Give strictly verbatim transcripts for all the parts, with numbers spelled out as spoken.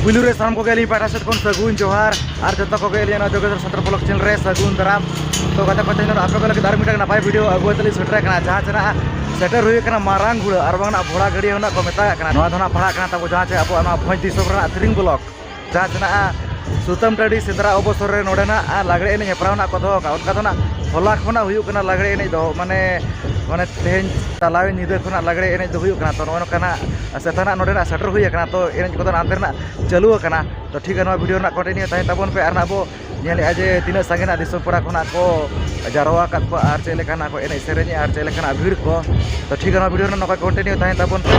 ᱯᱩᱭᱞᱩ ᱨᱮ ᱥᱟᱱᱟᱢ ᱠᱚᱜᱮ ᱟᱹᱞᱤᱧ ᱯᱟᱦᱴᱟ ᱥᱮᱫ ᱠᱷᱚᱱ ᱥᱟᱹᱜᱩᱱ ᱡᱚᱦᱟᱨ, ᱟᱨ ᱡᱚᱛᱚ ᱠᱚᱜᱮ ᱟᱹᱞᱤᱧᱟᱜ ᱱᱚᱣᱟ ᱡᱳᱜᱮᱥᱚᱨ ᱥᱟᱱᱛᱟᱲ ᱵᱞᱚᱜ ᱪᱮᱱᱮᱞ ᱨᱮ ᱥᱟᱹᱜᱩᱱ ᱫᱟᱨᱟᱢ᱾ ᱛᱚ ᱜᱟᱛᱮ ᱠᱚ, ᱛᱮᱦᱮᱧ ᱫᱚ ᱟᱯᱮ ᱠᱚ ᱞᱟᱹᱜᱤᱫ ᱟᱨ ᱢᱤᱫᱴᱟᱝ ᱱᱟᱯᱟᱭ ᱵᱷᱤᱰᱤᱭᱳ ᱟᱹᱜᱩ ᱠᱟᱛᱮ ᱞᱤᱧ ᱥᱮᱴᱮᱨ ᱟᱠᱟᱱᱟ, ᱡᱟᱦᱟᱸ ᱪᱮ ᱱᱟᱜ ᱥᱮᱴᱮᱨ ᱦᱩᱭ ᱟᱠᱟᱱᱟ ᱢᱟᱨᱟᱝ ᱜᱷᱩᱲᱟᱹ, ᱟᱨ ᱵᱟᱝ ᱱᱟᱜ ᱵᱷᱚᱲᱟ ᱜᱟᱹᱰᱭᱟᱹ ᱦᱚᱸ ᱱᱟᱜ ᱠᱚ ᱢᱮᱛᱟᱜ ᱠᱟᱱᱟ᱾ ᱱᱚᱣᱟ ᱫᱚ ᱱᱟᱜ ᱯᱟᱲᱟᱜ ᱠᱟᱱᱟ ᱛᱟᱵᱚ ᱡᱟᱦᱟᱸ ᱪᱮ ᱟᱵᱚᱣᱟᱜ ᱱᱚᱣᱟ ᱵᱷᱚᱸᱡᱽ ᱫᱤᱥᱚᱢ ᱨᱮᱱᱟᱜ ᱛᱤᱨᱤᱝ ᱵᱞᱚᱠ, ᱡᱟᱦᱟᱸ ᱪᱮ ᱱᱟᱜ ᱥᱩᱛᱟᱹᱢ ᱴᱟᱺᱰᱤ ᱥᱮᱸᱫᱽᱨᱟ ᱚᱵᱚᱥᱚᱨ ᱨᱮ ᱱᱚᱰᱮ ᱱᱟᱜ ᱞᱟᱜᱽᱲᱮ ᱮᱱᱮᱡ ᱦᱮᱯᱨᱟᱣ ᱱᱟᱜ ᱠᱚ ᱫᱚᱦᱚ ᱠᱟᱜᱼᱟ᱾ ᱚᱱᱠᱟ ᱫᱚ ᱱᱟᱜ ᱦᱚᱞᱟ ᱠᱷᱚᱱᱟᱜ ᱦᱩᱭᱩᱜ ᱠᱟᱱᱟ ᱞᱟᱜᱽᱲᱮ ᱮᱱᱮᱡ ᱫᱚ, ᱢᱟᱱᱮ, ᱢᱟᱱᱮ ᱛᱮᱦᱮᱧ ᱪᱟᱞᱟᱣᱮᱱ ᱧᱤᱫᱟᱹ ᱠᱷᱚᱱᱟᱜ ᱞᱟᱜᱽᱲᱮ ᱮᱱᱮᱡ ᱫᱚ ᱦᱩᱭᱩᱜ ᱠᱟᱱᱟ᱾ ᱛᱚ ᱱᱚᱜᱼᱚ ᱱᱚᱝᱠᱟ ᱱᱟᱜ ᱥᱮᱛᱟ ᱱᱟᱜ ᱱᱚᱰᱮ ᱱᱟᱜ ᱥᱮᱴᱮᱨ ᱦᱩᱭ ᱟᱠᱟᱱᱟ, ᱛᱚ ᱮᱱᱮᱡ ᱠᱚᱫᱚ ᱱᱟᱜ ᱦᱟᱱᱛᱮ ᱨᱮᱱᱟᱜ ᱪᱟᱹᱞᱩ ᱟᱠᱟᱱᱟ᱾ ᱛᱚ ᱴᱷᱤᱠ ᱜᱮᱭᱟ, ᱱᱚᱣᱟ ᱵᱷᱤᱰᱤᱭᱳ ᱨᱮᱱᱟᱜ ᱠᱚᱱᱴᱤᱱᱤᱭᱩ ᱛᱟᱦᱮᱱ ᱛᱟᱵᱚᱱ ᱯᱮ, ᱟᱨ ᱱᱟᱜ ᱵᱚ ᱧᱮᱞᱮᱫᱼᱟ ᱡᱮ ᱛᱤᱱᱟᱹᱜ ᱥᱟᱸᱜᱮ ᱱᱟᱜ ᱫᱤᱥᱚᱢ ᱯᱟᱲᱟ ᱠᱷᱚᱱᱟᱜ ᱠᱚ ᱡᱟᱨᱣᱟ ᱟᱠᱟᱫ ᱠᱚᱣᱟ, ᱟᱨ ᱪᱮᱫ ᱞᱮᱠᱟᱱᱟᱜ ᱠᱚ ᱮᱱᱮᱡ ᱥᱮᱨᱮᱧᱮᱫᱼᱟ, ᱟᱨ ᱪᱮᱫ ᱞᱮᱠᱟᱱᱟᱜ ᱵᱷᱤᱲ ᱠᱚ᱾ ᱛᱚ ᱴᱷᱤᱠ ᱜᱮᱭᱟ, ᱱᱚᱣᱟ ᱵᱷᱤᱰᱤᱭᱳ ᱨᱮ ᱱᱚᱝᱠᱟ ᱠᱚᱱᱴᱤᱱᱤᱭᱩ ᱛᱟᱦᱮᱱ ᱛᱟᱵᱚᱱ ᱯᱮ᱾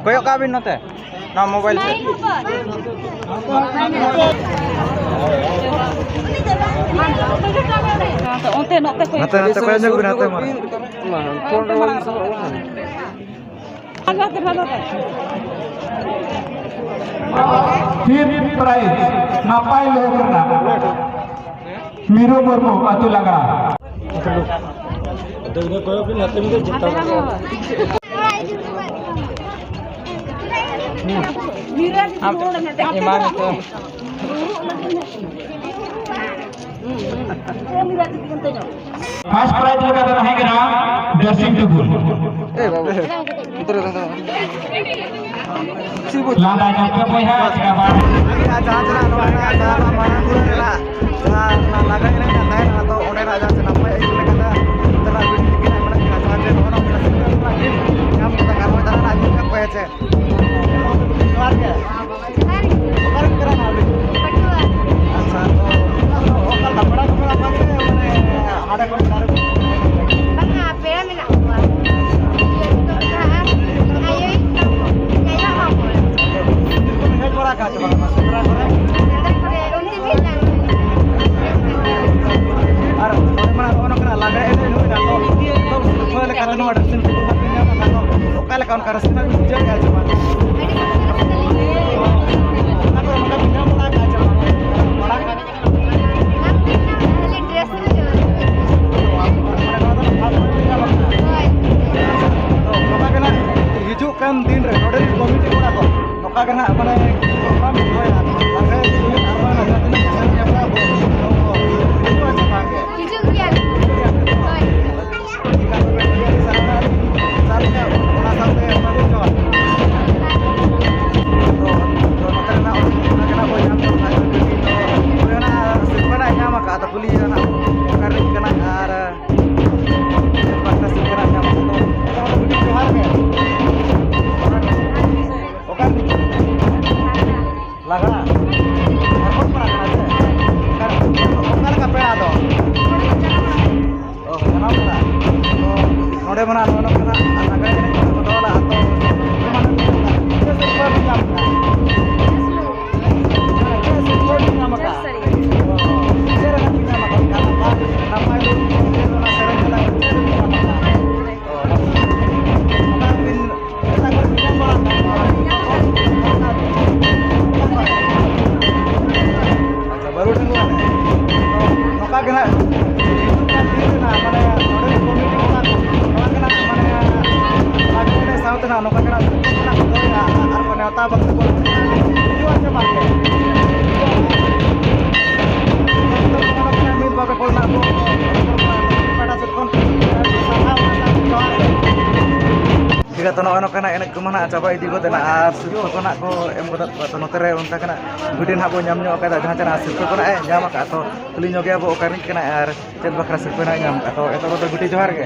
ᱠᱚᱭᱚᱜ ᱠᱟᱜ ᱵᱤᱱ ᱱᱚᱛᱮ, ᱱᱚᱣᱟ ᱢᱳᱵᱟᱭᱤᱞ ᱥᱮᱫ᱾ ᱚᱱᱛᱮ, ᱱᱚᱛᱮ ᱠᱚᱭᱚᱜ ᱧᱚᱜ ᱵᱤᱱ, ᱱᱚᱛᱮ ᱢᱟ᱾ ᱯᱷᱤᱯᱛᱷ ᱯᱨᱟᱭᱤᱡᱽ ᱱᱟᱯᱟᱭ ᱞᱮ ᱠᱟᱱᱟ᱾ ᱢᱤᱨᱩ ᱢᱩᱨᱢᱩ, ᱟᱹᱛᱩ ᱞᱟᱜᱽᱲᱟ᱾ ᱟᱢ ᱮᱢᱟᱭ ᱢᱮ ᱛᱚ᱾ ᱯᱷᱟᱥᱴ ᱯᱨᱟᱭᱤᱡᱽ ᱞᱮᱠᱟᱛᱮ ᱛᱟᱦᱮᱸ ᱠᱟᱱᱟ ᱰᱨᱮᱥᱤᱝ ᱴᱮᱵᱩᱞ᱾ ᱞᱟᱸᱫᱟ ᱧᱚᱜ ᱯᱮ ᱵᱚᱭᱦᱟ, ᱪᱮᱫᱟᱜ ᱵᱟᱝ? ᱡᱟᱦᱟᱸ ᱪᱮᱫᱟᱜ ᱱᱚᱣᱟ ᱨᱮᱱᱟᱜ ᱡᱟᱦᱟᱸ ᱱᱚᱣᱟ ᱢᱟᱨᱟᱝ ᱵᱩᱨᱩ ᱨᱮᱱᱟᱜ ᱡᱟᱦᱟᱸ ᱱᱟᱜᱟᱢ ᱮᱱᱮᱡ ᱠᱟᱱ ᱛᱟᱦᱮᱸ, ᱚᱱᱟ ᱫᱚ ᱚᱸᱰᱮᱱᱟᱜ ᱡᱟᱦᱟᱸ ᱪᱮ ᱱᱟᱯᱟᱭ ᱟᱹᱭᱠᱟᱹᱣ ᱞᱮᱠᱟᱛᱮ ᱚᱱᱛᱮᱱᱟᱜ ᱵᱤᱱ ᱴᱤᱠᱤᱴ ᱮᱢ ᱞᱮᱫ ᱠᱤᱱᱟ, ᱡᱟᱦᱟᱸ ᱪᱮ ᱱᱚᱜᱼᱚ ᱱᱚᱣᱟ ᱢᱤᱫᱴᱟᱝ ᱥᱤᱨᱯᱟᱹ ᱚᱱᱟ ᱠᱤᱱ ᱧᱟᱢ ᱠᱮᱫᱟ, ᱜᱟᱱ ᱦᱚᱭ ᱫᱷᱟᱨᱟ ᱨᱮᱱᱟᱜ ᱧᱩᱢ ᱠᱟᱜ ᱯᱮ ᱦᱮᱸ ᱪᱮ᱾ ᱡᱚᱦᱟᱨ ᱜᱮ᱾ ᱚᱠᱟ ᱨᱮᱱ ᱠᱟᱱᱟ ᱟᱹᱵᱤᱱ? ᱯᱟᱹᱴᱷᱩᱣᱟᱹ᱾ ᱟᱪᱪᱷᱟ, ᱛᱚ ᱚᱠᱟ ᱞᱮᱠᱟ ᱯᱮᱲᱟ ᱠᱚ ᱢᱮᱱᱟᱜ ᱠᱚᱣᱟ ᱥᱮ ᱢᱟᱱᱮ ᱦᱟᱸᱰᱮ ᱠᱷᱚᱱ ᱯᱮᱲᱟ ᱠᱚ? ᱵᱟᱝᱟ, ᱯᱮᱲᱟ ᱢᱮᱱᱟᱜ ᱠᱚᱣᱟ᱾ ᱤᱭᱟᱹ, ᱪᱮᱫ ᱠᱚ ᱢᱮᱛᱟᱜᱼᱟ? ᱟᱭᱳᱭᱤᱡ ᱢᱟᱢᱚ᱾ ᱤᱧ ᱟᱭᱳᱣᱟᱜ ᱢᱟᱢᱚ᱾ ᱦᱮᱡ ᱵᱟᱲᱟ ᱟᱠᱟᱱᱟ ᱪᱮ ᱵᱟᱝ ᱥᱮᱸᱫᱽᱨᱟ ᱠᱚᱨᱮ? ᱥᱮᱸᱫᱽᱨᱟ ᱠᱚᱨᱮ ᱩᱱᱫᱤᱱ ᱜᱮ ᱦᱮᱡ ᱞᱮᱱ ᱛᱟᱦᱮᱸᱫ᱾ ᱟᱨ ᱱᱚᱰᱮ ᱢᱟ ᱱᱚᱜᱼᱚ ᱱᱚᱝᱠᱟᱱᱟᱜ ᱞᱟᱜᱽᱲᱮ ᱮᱱᱮᱡ ᱦᱩᱭᱱᱟ, ᱛᱚ, ᱛᱚ ᱥᱤᱨᱯᱟᱹ ᱞᱮᱠᱟᱨᱮ ᱱᱚᱣᱟ dressing table ᱦᱚᱸ ᱯᱮ ᱧᱟᱢ ᱟᱠᱟᱫ, ᱛᱚ ᱚᱠᱟ ᱞᱮᱠᱟ ᱚᱱᱠᱟ ᱨᱟᱹᱥᱠᱟᱹ ᱵᱤᱱ ᱵᱩᱡᱷᱟᱹᱣᱮᱫᱼᱟ ᱪᱮ ᱵᱟᱝ? ᱟᱹᱰᱤ ᱨᱟᱹᱥᱠᱟᱹ ᱨᱟᱹᱥᱠᱟᱹ ᱞᱤᱧ ᱵᱩᱡᱷᱟᱹᱣᱮᱫᱼᱟ᱾ ᱚᱱᱟ ᱠᱚᱨᱮ ᱚᱱᱠᱟ ᱵᱤᱱ ᱧᱟᱢ ᱵᱟᱲᱟ ᱟᱠᱟᱫᱼᱟ ᱪᱮ ᱵᱟᱝ? ᱢᱟᱲᱟᱝ? ᱵᱟᱝ ᱵᱤᱱ ᱧᱟᱢ ᱟᱠᱟᱫᱼᱟ, ᱠᱷᱟᱹᱞᱤ dress ᱞᱤᱧ ᱪᱟᱞᱟᱣ ᱞᱮᱱᱟ᱾ ᱢᱟᱱᱮ ᱱᱚᱣᱟ ᱫᱚ first time ᱵᱤᱱ ᱧᱟᱢ ᱟᱠᱟᱫᱼᱟ? ᱦᱳᱭ᱾ ᱛᱚ ᱱᱚᱝᱠᱟ ᱜᱮ ᱱᱟᱜ ᱦᱤᱡᱩᱜ ᱠᱟᱱ ᱫᱤᱱ ᱨᱮ ᱱᱚᱰᱮ ᱨᱮᱱ committee ᱠᱚᱲᱟ ᱠᱚ ᱱᱚᱝᱠᱟ ᱜᱮ ᱱᱟᱜ ᱢᱟᱱᱮ program ᱵᱤᱱ ᱫᱚᱦᱚᱭᱟ, ᱞᱟᱜᱽᱲᱮ ᱮᱱᱮᱡ ᱟᱨ ᱵᱟᱝ ᱡᱟᱦᱟᱸ ᱛᱤᱱᱟᱹᱜ ᱮᱱᱮᱡ ᱦᱮᱯᱨᱟᱣ ᱠᱚ ᱦᱤᱡᱩᱜᱼᱟ ᱪᱮ ᱵᱟᱝ ᱜᱮ? ᱦᱤᱡᱩᱜ ᱜᱮᱭᱟ ᱞᱮ᱾ ᱦᱳᱭ᱾ ᱧᱟᱢ ᱟᱠᱟᱫ ᱛᱟᱵᱚᱱᱟ᱾ ᱟᱨ ᱪᱮᱫ ᱯᱟᱦᱴᱟ ᱥᱮᱫ ᱠᱷᱚᱱᱟᱜ ᱧᱟᱢᱚᱜ ᱠᱟᱱᱟ? ᱡᱚᱦᱟᱨ ᱜᱮ᱾ ᱚᱠᱟ ᱨᱤᱱᱤᱡ? ᱞᱟᱜᱲᱟ? ᱡᱷᱟᱲᱠᱷᱚᱸᱰ ᱯᱟᱲᱟ ᱠᱟᱱᱟ ᱥᱮ? ᱚᱠᱟ ᱨᱮ? ᱚᱠᱟ ᱞᱮᱠᱟ ᱯᱮᱲᱟ ᱫᱚ? ᱚ, ᱡᱟᱱᱟᱢ ᱯᱮᱲᱟ᱾ ᱛᱚ, ᱱᱚᱰᱮ ᱢᱟ ᱱᱟᱜ ᱱᱚᱜᱼᱚ ᱱᱚᱝᱠᱟᱱᱟᱜ ᱞᱟᱜᱽᱲᱮ ᱮᱱᱮᱡ ᱠᱚ ᱫᱚᱦᱚ ᱞᱮᱫᱼᱟ, ᱛᱚ, ᱛᱚ, ᱱᱚᱜᱼᱚᱭ ᱱᱚᱝᱠᱟᱱᱟᱜ ᱮᱱᱮᱡ ᱠᱚᱢᱟ ᱱᱟᱜ ᱪᱟᱵᱟ ᱤᱫᱤ ᱜᱚᱫ ᱮᱱᱟ ᱟᱨ ᱥᱤᱨᱯᱟᱹ ᱠᱚ ᱱᱟᱜ ᱠᱚ ᱮᱢ ᱜᱚᱫ ᱠᱚᱣᱟ᱾ ᱛᱚ, ᱱᱚᱛᱮ ᱨᱮ ᱚᱱᱠᱟ ᱜᱮ ᱱᱟᱜ ᱜᱩᱴᱤ ᱱᱟᱜ ᱵᱚ ᱧᱟᱢ ᱧᱚᱜ ᱠᱟᱫᱟ, ᱡᱟᱦᱟᱸ ᱪᱮ ᱱᱟᱜ ᱥᱤᱨᱯᱟᱹ ᱠᱚ ᱱᱟᱜ ᱮ ᱧᱟᱢ ᱟᱠᱟᱫ᱾ ᱛᱚ, ᱠᱩᱞᱤ ᱧᱚᱜᱮᱭᱟ ᱵᱚ ᱚᱠᱟ ᱨᱤᱱᱤᱡ ᱠᱟᱱᱟᱭ ᱟᱨ ᱪᱮᱫ ᱵᱟᱠᱷᱨᱟ ᱥᱤᱨᱯᱟᱹ ᱱᱟᱜ ᱮ ᱧᱟᱢ ᱟᱠᱟᱫ᱾ ᱛᱚ, ᱮᱛᱚᱦᱚᱵ ᱫᱚ ᱜᱩᱴᱤ ᱡᱚᱦᱟᱨ ᱜᱮ᱾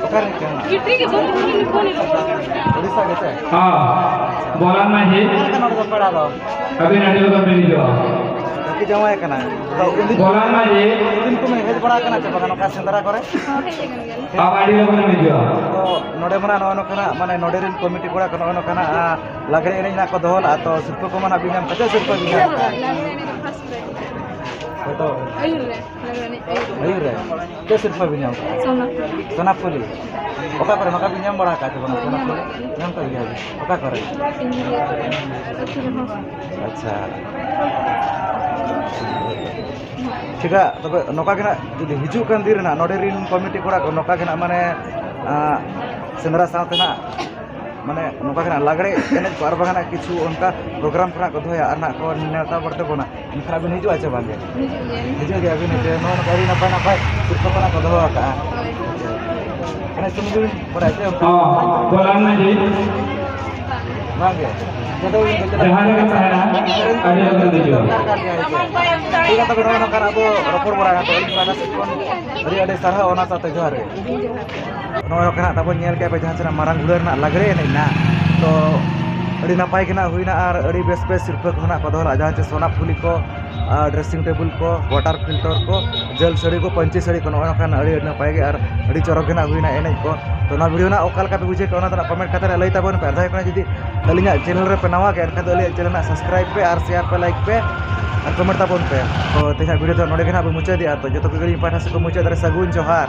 ᱚᱠᱟ ᱨᱤᱱᱤᱡ ᱠᱟᱱᱟᱢ? ᱩᱲᱤᱥᱥᱟ ᱜᱮ ᱪᱮ? ᱦᱚᱸ, ᱵᱚᱞᱟᱱ ᱢᱟᱹᱡᱷᱤ᱾ ᱚᱠᱟ ᱠᱟᱱᱟ ᱱᱚᱰᱮ ᱫᱚ ᱯᱮᱲᱟ ᱫᱚ? ᱟᱹᱵᱤᱱ ᱟᱹᱰᱤ ᱞᱚᱜᱚᱱ ᱵᱤᱱ ᱦᱤᱡᱩᱜᱼᱟ᱾ ᱜᱟᱛᱮ ᱡᱟᱶᱟᱭ ᱠᱟᱱᱟᱭ᱾ ᱛᱚ, ᱩᱱᱫᱤᱱ ᱵᱚᱞᱟᱱ ᱢᱟᱹᱡᱷᱤ᱾ ᱩᱱᱫᱤᱱ ᱠᱷᱚᱱ ᱦᱮᱡ ᱵᱟᱲᱟ ᱟᱠᱟᱱᱟ ᱪᱮ ᱵᱟᱝ ᱱᱚᱝᱠᱟ ᱥᱮᱸᱫᱽᱨᱟ ᱠᱚᱨᱮ? ᱦᱚᱸ, ᱦᱮᱡ ᱟᱠᱟᱱ ᱜᱮᱭᱟᱞᱮ᱾ ᱟᱢ ᱟᱹᱰᱤ ᱞᱚᱜᱚᱱ ᱮᱢ ᱦᱤᱡᱩᱜᱼᱟ᱾ ᱛᱚ, ᱱᱚᱰᱮ ᱢᱟ ᱱᱟᱜ ᱱᱚᱜᱼᱚ ᱱᱚᱝᱠᱟᱱᱟᱜ, ᱢᱟᱱᱮ, ᱱᱚᱰᱮ ᱨᱮᱱ ᱠᱚᱢᱤᱴᱤ ᱠᱚᱲᱟ ᱠᱚ ᱱᱚᱜᱼᱚ ᱱᱚᱝᱠᱟᱱᱟᱜ, ᱟ, ᱞᱟᱜᱽᱲᱮ ᱮᱱᱮᱡ ᱨᱮᱱᱟᱜ ᱠᱚ ᱫᱚᱦᱚ ᱞᱮᱫᱼᱟ, ᱛᱚ ᱥᱤᱨᱯᱟᱹ ᱠᱚᱢᱟ ᱱᱟᱜ ᱵᱤᱱ ᱧᱟᱢ ᱠᱟᱫᱟ᱾ ᱪᱮᱫ ᱥᱤᱨᱯᱟᱹ ᱵᱤᱱ ᱧᱟᱢ ᱠᱟᱫᱟ? ᱞᱟᱜᱽᱲᱮ ᱮᱱᱮᱡ ᱫᱚ ᱯᱷᱟᱥᱴ ᱯᱨᱟᱭᱤᱡᱽ᱾ ᱦᱳᱭ ᱛᱚ᱾ ᱟᱹᱭᱩᱨ ᱨᱮ, ᱞᱟᱜᱽᱲᱮ ᱮᱱᱮᱡ ᱟᱹᱭᱩᱨ᱾ ᱟᱹᱭᱩᱨ ᱨᱮ? ᱪᱮᱫ ᱥᱤᱨᱯᱟᱹ ᱵᱤᱱ ᱧᱟᱢ ᱠᱟᱫᱟ? ᱥᱚᱱᱟᱯᱩᱨᱤ᱾ ᱥᱚᱱᱟᱯᱩᱨᱤ? ᱚᱠᱟ ᱠᱚᱨᱮ ᱱᱚᱝᱠᱟ ᱵᱤᱱ ᱧᱟᱢ ᱵᱟᱲᱟ ᱟᱠᱟᱫ ᱪᱮ ᱵᱟᱝ? ᱦᱳᱭ, ᱧᱟᱢ ᱥᱚᱱᱟᱯᱩᱨᱤ? ᱟᱠᱟᱫ᱾ ᱧᱟᱢ ᱠᱟᱜ ᱜᱮᱭᱟ ᱵᱤᱱ᱾ ᱚᱠᱟ ᱠᱚᱨᱮ? ᱤᱧ ᱜᱮ ᱟᱹᱛᱩ ᱨᱮᱦᱚᱸ᱾ ᱟᱪᱪᱷᱟ᱾ ᱴᱷᱤᱠᱟ, ᱛᱚᱵᱮ ᱱᱚᱝᱠᱟ ᱜᱮ ᱱᱟᱜ ᱡᱩᱫᱤ ᱦᱤᱡᱩᱜ ᱠᱟᱱ ᱫᱤᱱ ᱨᱮ ᱱᱟᱜ ᱱᱚᱰᱮ ᱨᱮᱱ ᱠᱚᱢᱤᱴᱤ ᱠᱚᱲᱟ ᱠᱚ ᱱᱚᱝᱠᱟ ᱜᱮ ᱱᱟᱜ, ᱢᱟᱱᱮ, ᱟᱸ, ᱥᱮᱸᱫᱽᱨᱟ ᱥᱟᱶᱛᱮ ᱱᱟᱜ, ᱢᱟᱱᱮ, ᱱᱚᱝᱠᱟ ᱜᱮ ᱱᱟᱜ ᱞᱟᱜᱽᱲᱮ ᱮᱱᱮᱡ ᱠᱚ ᱟᱨ ᱵᱟᱝ ᱱᱟᱜ ᱠᱤᱪᱷᱩ ᱚᱱᱠᱟ ᱯᱨᱳᱜᱨᱟᱢ ᱠᱚ ᱱᱟᱜ ᱠᱚ ᱫᱚᱦᱚᱭᱟ ᱟᱨ ᱱᱟᱜ ᱠᱚ ᱱᱮᱣᱛᱟ ᱵᱟᱨᱛᱮ ᱵᱚᱱᱟ, ᱮᱱᱠᱷᱟᱱ ᱟᱹᱵᱤᱱ ᱦᱤᱡᱩᱜᱼᱟ ᱪᱮ ᱵᱟᱝ ᱜᱮ? ᱦᱤᱡᱩᱜ ᱜᱮᱭᱟ᱾ ᱦᱤᱡᱩᱜ ᱜᱮᱭᱟ ᱵᱤᱱ ᱡᱮ ᱱᱚᱜᱼᱚ ᱱᱚᱝᱠᱟ ᱟᱹᱰᱤ ᱱᱟᱯᱟᱭ ᱱᱟᱯᱟᱭ ᱥᱤᱨᱯᱟᱹ ᱠᱚ ᱱᱟᱜ ᱠᱚ ᱫᱚᱦᱚ ᱟᱠᱟᱫᱼᱟ᱾ ᱦᱳᱭ᱾ ᱮᱱᱮᱡ ᱥᱮᱨᱮᱧ ᱫᱚᱵᱤᱱ ᱵᱟᱲᱟᱭᱟ ᱪᱮ ᱚᱱᱠᱟ? ᱦᱚᱸ, ᱵᱚᱞᱟᱱ ᱢᱟᱹᱡᱷᱤ᱾ ᱵᱟᱝ ᱜᱮ᱾ ᱡᱟᱦᱟᱸ ᱨᱮᱜᱮ ᱛᱟᱦᱮᱱᱟ, ᱟᱹᱰᱤ ᱞᱚᱜᱚᱱ ᱦᱤᱡᱩᱜᱼᱟ᱾ ᱴᱷᱤᱠ ᱜᱮᱭᱟ, ᱛᱚᱵᱮ ᱱᱚᱜᱼᱚᱭ ᱱᱚᱝᱠᱟᱱ ᱟᱵᱚ ᱨᱚᱯᱚᱲ ᱵᱟᱲᱟ ᱠᱟᱛᱮ ᱟᱹᱞᱤᱧ ᱯᱟᱦᱴᱟ ᱥᱮᱫ ᱠᱷᱚᱱ ᱟᱹᱰᱤ ᱟᱹᱰᱤ ᱥᱟᱨᱦᱟᱣ, ᱚᱱᱟ ᱥᱟᱶᱛᱮ ᱡᱚᱦᱟᱨ ᱜᱮ᱾ ᱱᱚᱜᱼᱚᱭ ᱱᱚᱝᱠᱟ ᱱᱟᱜ ᱛᱟᱵᱚᱱ ᱧᱮᱞ ᱠᱮᱜᱼᱟ ᱯᱮ ᱡᱟᱦᱟᱸ ᱥᱮᱱᱟᱜ ᱢᱟᱨᱟᱝ ᱩᱰᱟᱹ ᱨᱮᱱᱟᱜ ᱞᱟᱜᱽᱲᱮ ᱮᱱᱮᱡ ᱱᱟᱜ, ᱛᱚ ᱟᱹᱰᱤ ᱱᱟᱯᱟᱭ ᱜᱮ ᱱᱟᱜ ᱦᱩᱭᱱᱟ ᱟᱨ ᱟᱹᱰᱤ ᱵᱮᱥ ᱵᱮᱥ ᱥᱤᱨᱯᱟᱹ ᱠᱚ ᱱᱟᱜ ᱠᱚ ᱫᱚᱦᱚ ᱞᱮᱫᱼᱟ, ᱡᱟᱦᱟᱸ ᱪᱮ ᱥᱚᱱᱟ ᱯᱷᱩᱞᱤ ᱠᱚ, ᱟᱨ dressing table ᱠᱚ, water filter ᱠᱚ, ᱡᱷᱟᱹᱞ ᱥᱟᱹᱲᱤ ᱠᱚ, ᱯᱟᱹᱧᱪᱤ ᱥᱟᱹᱲᱤ ᱠᱚ, ᱱᱚᱜᱼᱚᱭ ᱱᱚᱝᱠᱟᱱ ᱟᱹᱰᱤ ᱟᱹᱰᱤ ᱱᱟᱯᱟᱭ ᱜᱮ ᱟᱨ ᱟᱹᱰᱤ ᱪᱚᱨᱚᱠ ᱜᱮ ᱱᱟᱜ ᱦᱩᱭᱱᱟ ᱮᱱᱮᱡ ᱠᱚ᱾ ᱛᱚ ᱚᱱᱟ video ᱱᱟᱜ ᱚᱠᱟ ᱞᱮᱠᱟ ᱯᱮ ᱵᱩᱡᱷᱟᱹᱣ ᱠᱮᱫᱟ ᱚᱱᱟ ᱫᱚ ᱱᱟᱜ comment ᱠᱟᱛᱮ ᱱᱟᱜ ᱞᱟᱹᱭ ᱛᱟᱵᱚᱱ ᱯᱮ᱾ ᱟᱨ ᱡᱟᱦᱟᱸᱭ ᱠᱚ ᱡᱩᱫᱤ ᱟᱹᱞᱤᱧᱟᱜ channel ᱨᱮᱯᱮ ᱱᱟᱣᱟ ᱜᱮᱭᱟ ᱮᱱᱠᱷᱟᱱ ᱫᱚ ᱟᱹᱞᱤᱧᱟᱜ channel ᱱᱟᱜ subscribe ᱯᱮ ᱟᱨ share ᱯᱮ, like ᱯᱮ ᱟᱨ comment ᱛᱟᱵᱚᱱ ᱯᱮ᱾ ᱛᱚ ᱛᱮᱦᱮᱧᱟᱜ video ᱫᱚ ᱱᱚᱰᱮ ᱜᱮ ᱱᱟᱜ ᱵᱚᱱ ᱢᱩᱪᱟᱹᱫᱮᱜᱼᱟ᱾ ᱛᱚ ᱡᱚᱛᱚ ᱠᱚᱜᱮ ᱟᱹᱞᱤᱧ ᱯᱟᱦᱴᱟ ᱥᱮᱫ ᱠᱷᱚᱱ ᱢᱩᱪᱟᱹᱫ ᱨᱮ ᱥᱟᱹᱜᱩᱱ ᱡᱚᱦᱟᱨ᱾